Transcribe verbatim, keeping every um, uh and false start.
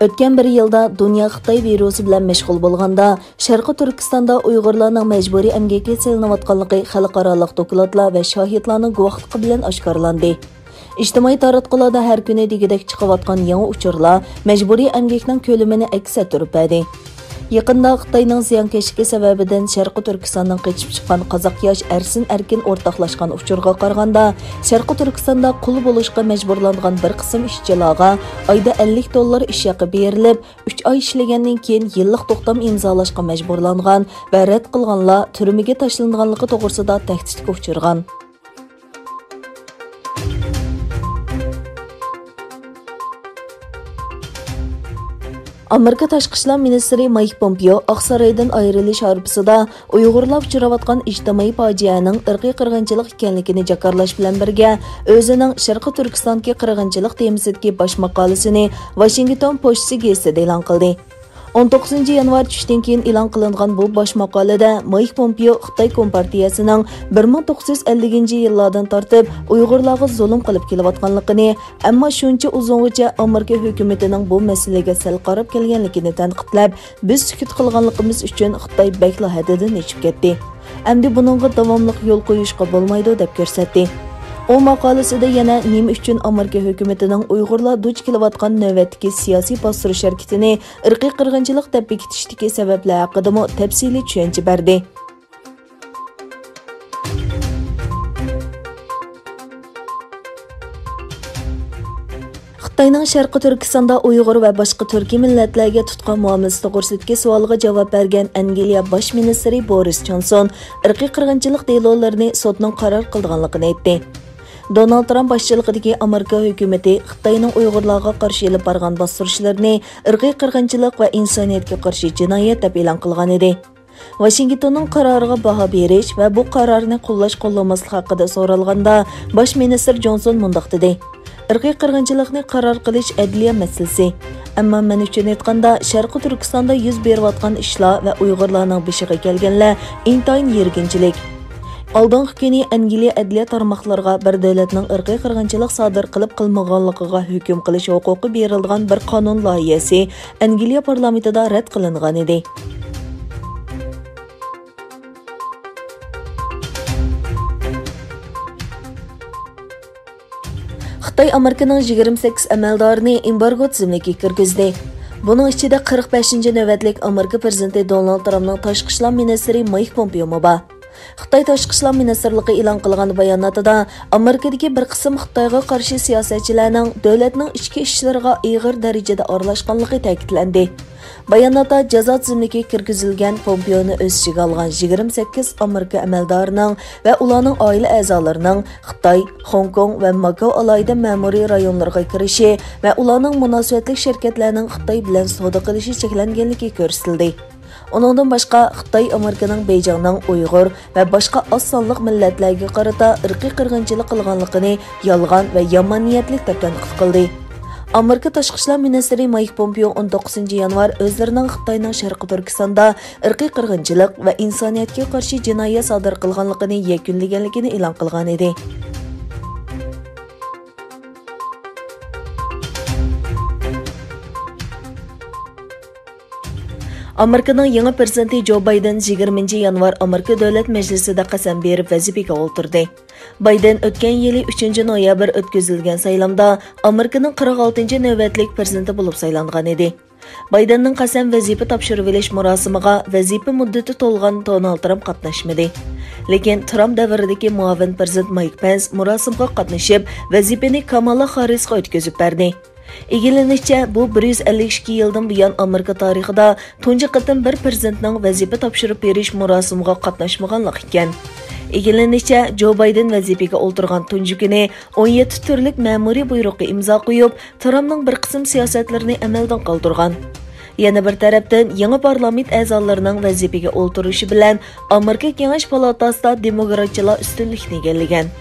ئۆتكەن بىر يىلدا دۇنيا خىتاي ۋىرۇسى بىلەن مەشغۇل بولغاندا، شەرقىي تۈركىستاندا ئۇيغۇرلارنىڭ مەجبۇرىي ئەمگەككە سېلىنىۋاتقانلىقى خەلقئارالىق دوكلاتلار ۋە شاھىتلارنىڭ گۇۋاھلىقى بىلەن ئاشكارىلاندى. ئىجتىمائىي تاراتقۇلاردا ھەر كۈنى دېگۈدەك چىقىۋاتقان يېڭى ئۇچۇرلار مەجبۇرىي ئەمگەكنىڭ كۆلىمىنى ئەكس ئەتتۈرۈپ بەردى. يېقىندا خىتاينىڭ زىيانكەشلىكى سەۋەبىدىن شەرقىي تۈركىستاندىن قېچىپ چىققان قازاق ياش ئەرسىن ئەركىن ئورتاقلاشقان ئۇچۇرغا قارىغاندا، شەرقىي تۈركىستاندا قۇل بولۇشقا مەجبۇرلانغان بىر قىسىم ئىشچىلارغا ئايدا ئەللىك دوللار ئىش ھەققى بېرىلىپ، ئۈچ ئاي ئىشلىگەندىن كېيىن يىللىق توختام ئىمزالاشقا مەجبۇرلانغان ۋە رەت قىلغانلار تۈرمىگە تاشلىنىدىغانلىقى توغرىسىدا تەھدىتكە ئۇچرىغان. ئامېرىكا تاشقى ئىشلار مىنىستىرى مايك پومپېئو ئاقسارايدىن ئايرىلىش ھارپىسىدا ئۇيغۇرلار ئۇچراۋاتقان ئىجتىمائىي پاجىئەنىڭ ئىرقىي قىرغىنچىلىق ئىكەنلىكىنى جاكارلاش بىلەن بىرگە، ئۆزىنىڭ شەرقىي تۈركىستاندىكى قىرغىنچىلىق تېمىسىدىكى باش ماقالىسىنى ۋاشىنگتون پوچتىسى گېزىتىدە ئېلان قىلدى. ئون توققۇزىنچى يانۋار چۈشتىن كېيىن ئېلان قىلىنغان بۇ باش ماقالىدە مايك پومپېئو خىتاي كومپارتىيەسىنىڭ بىر مىڭ توققۇز يۈز ئەللىكىنچى يىللاردىن تارتىپ ئۇيغۇرلارغا زۇلۇم قىلىپ كېلىۋاتقانلىقىنى، ئەمما شۇنچە ئۇزۇنغىچە ئامېرىكا ھۆكۈمىتىنىڭ بۇ مەسىلىگە سەل قاراپ كەلگەنلىكىنى تەنقىدلەپ، بىز سۈكۈت قىلغانلىقىمىز ئۈچۈن خىتاي بەكلا ھەددىدىن ئېشىپ كەتتى. ئەمدى بۇنىڭغا داۋاملىق يول قويۇشقا بولمايدۇ، دەپ كۆرسەتتى. ئۇ ماقالىسىدە يەنە نېمە ئۈچۈن ئامېرىكا ھۆكۈمىتىنىڭ ئۇيغۇرلار دۇچ كېلىۋاتقان نۆۋەتتىكى سىياسىي باستۇرۇش ھەرىكىتىنى ئىرقىي قىرغىنچىلىق دەپ بېكىتىشتىكى سەۋەبلەر ھەققىدىمۇ تەپسىلىي چۈشەنچە بەردى. خىتاينىڭ شەرقىي تۈركىستاندا ئۇيغۇر ۋە باشقا تۈركىي مىللەتلەرگە تۇتقان مۇئامىلىسى توغرىسىدىكى سوئالغا جاۋاب بەرگەن ئەنگلىيە باش مىنىستىرى بورىس جونسون ئىرقىي قىرغىنچىلىق دېلولىرىنى سوتنىڭ قارار قىلىدىغانلىقىنى ئېيتتى. دونالد ترامپ باشچىلىقىدىكى ئامېرىكا ھۆكۈمىتى خىتاينىڭ ئۇيغۇرلارغا قارشى ئېلىپ بارغان باستۇرۇشلىرىنى ئىرقىي قىرغىنچىلىق ۋە ئىنسانىيەتكە قارشى جىنايەت دەپ ئېلان قىلغانىدى. ۋاشىنگتوننىڭ قارارىغا باھا بېرىش ۋە بۇ قارارنى قوللاش-قوللىماسلىق ھەققىدە سورالغاندا، باش مىنىستىر جونسون مۇنداق دېدى: «ئىرقىي قىرغىنچىلىقنى قارار قىلىش ئەدلىيە مەسىلىسى. ئەمما مەن ئۈچۈن ئېيتقاندا، شەرقىي تۈركىستاندا يۈز بېرىۋاتقان ئىشلار ۋە ئۇيغۇرلارنىڭ بېشىغا كەلگەنلەر ئىنتايىن يىرگىنچىلىك.» ئالدىنقى كۈنى ئەنگلىيە ئەدلىيە تارماقلىرىغا بىر دۆلەتنىڭ ئىرقىي قىرغىنچىلىق سادىر قىلىپ قىلمىغانلىقىغا ھۆكۈم قىلىش ھوقۇقى بېرىلىدىغان بىر قانۇن لايىھەسى ئەنگلىيە پارلامېنتىدا رەت قىلىنغانىدى. خىتاي ئامېرىكىنىڭ يىگىرمە سەككىز ئەمەلدارىنى ئېمبارگو تىزىملىكىگە كىرگۈزدى. بۇنىڭ ئىچىدە قىرىق بەشىنچى نۆۋەتلىك ئامېرىكا پىرېزىدېنتى دونالد ترامپنىڭ تاشقى ئىشلار مىنىستىرى مايك پومپېئومۇ بار. خىتاي تاشقى ئىشلار مىنىستىرلىقى ئېلان قىلغان باياناتىدا، ئامېرىكىدىكى بىر قىسىم خىتايغا قارشى سىياسەتچىلەرنىڭ دۆلەتنىڭ ئىچكى ئىشلىرىغا ئېغىر دەرىجىدە ئارىلاشقانلىقى تەكىتلەندى. باياناتتا جازا تىزىملىكىگە كىرگۈزۈلگەن پومپېئونى ئۆز ئىچىگە ئالغان يىگىرمە سەككىز ئامېرىكا ئەمەلدارىنىڭ ۋە ئۇلارنىڭ ئائىلە ئەزالىرىنىڭ خىتاي، خوڭكوڭ ۋە ماكاۋ ئالاھىدە مەمۇرىي رايونلىرىغا كىرىشى ۋە ئۇلارنىڭ مۇناسىۋەتلىك شىركەتلەرنىڭ خىتاي بىلەن سودا قىلىشى چەكلەنگەنلىكى كۆرسىتىلدى. ئۇنىڭدىن باشقا، خىتاي ئامېرىكىنىڭ بېيجىڭنىڭ ئۇيغۇر ۋە باشقا ئاز سانلىق مىللەتلەرگە قارىتا ئىرقىي قىرغىنچىلىق قىلغانلىقىنى يالغان ۋە يامان نىيەتلىك دەپ تەنقىد قىلدى. ئامېرىكا تاشقى ئىشلار مىنىستىرى مايك پومپېئو ئون توققۇزىنچى يانۋار ئۆزلىرىنىڭ خىتاينىڭ شەرقىي تۈركىستاندا ئىرقىي قىرغىنچىلىق ۋە ئىنسانىيەتكە قارشى جىنايەت سادىر قىلغانلىقىنى يەكۈنلىگەنلىكىنى ئېلان قىلغانىدى. ئامېرىكىنىڭ يېڭى پىرېزىدېنتى جو بايدېن يىگىرمىنچى يانۋار ئامېرىكا دۆلەت مەجلىسىدە قەسەم بېرىپ ۋەزىپىگە ئولتۇردى. بايدېن ئۆتكەن يىلى ئۈچىنچى نويابىر ئۆتكۈزۈلگەن سايلامدا ئامېرىكىنىڭ قىرىق ئالتىنچى نۆۋەتلىك پىرېزىدېنتى بولۇپ سايلانغانىدى. بايدېننىڭ قەسەم ۋەزىپە تاپشۇرۇۋېلىش مۇراسىمىغا ۋەزىپە مۇددىتى تولغان دونالد ترامپ قاتناشمىدى. لېكىن ترامپ دەۋرىدىكى مۇئاۋىن پىرېزىدېنت مايك پېنس مۇراسىمغا قاتنىشىپ، ۋەزىپىنى كامالا خاررىسقا ئۆتكۈزۈپ بەردى. ئىگىلىنىشىچە، بۇ بىر يۈز ئەللىك ئىككى يىلدىن بۇيان ئامېرىكا تارىخىدا تۇنجى قېتىم بىر پىرېزىدېنتنىڭ ۋەزىپە تاپشۇرۇپ بېرىش مۇراسىمىغا قاتناشمىغانلىق ئىكەن. ئىگىلىنىشىچە، جو بايدېن ۋەزىپىگە ئولتۇرغان تۇنجى كۈنى ئون يەتتە تۈرلۈك مەمۇرىي بۇيرۇققا ئىمزا قويۇپ، ترامپنىڭ بىر قىسىم سىياسەتلىرىنى ئەمەلدىن قالدۇرغان. يەنە بىر تەرەپتىن، يېڭى پارلامېنت ئەزالىرىنىڭ ۋەزىپىگە ئولتۇرۇشى بىلەن ئامېرىكا كېڭەش پالاتاسىدا دېموكراتچىلار ئۈستۈنلۈكنى ئىگىلىگەن.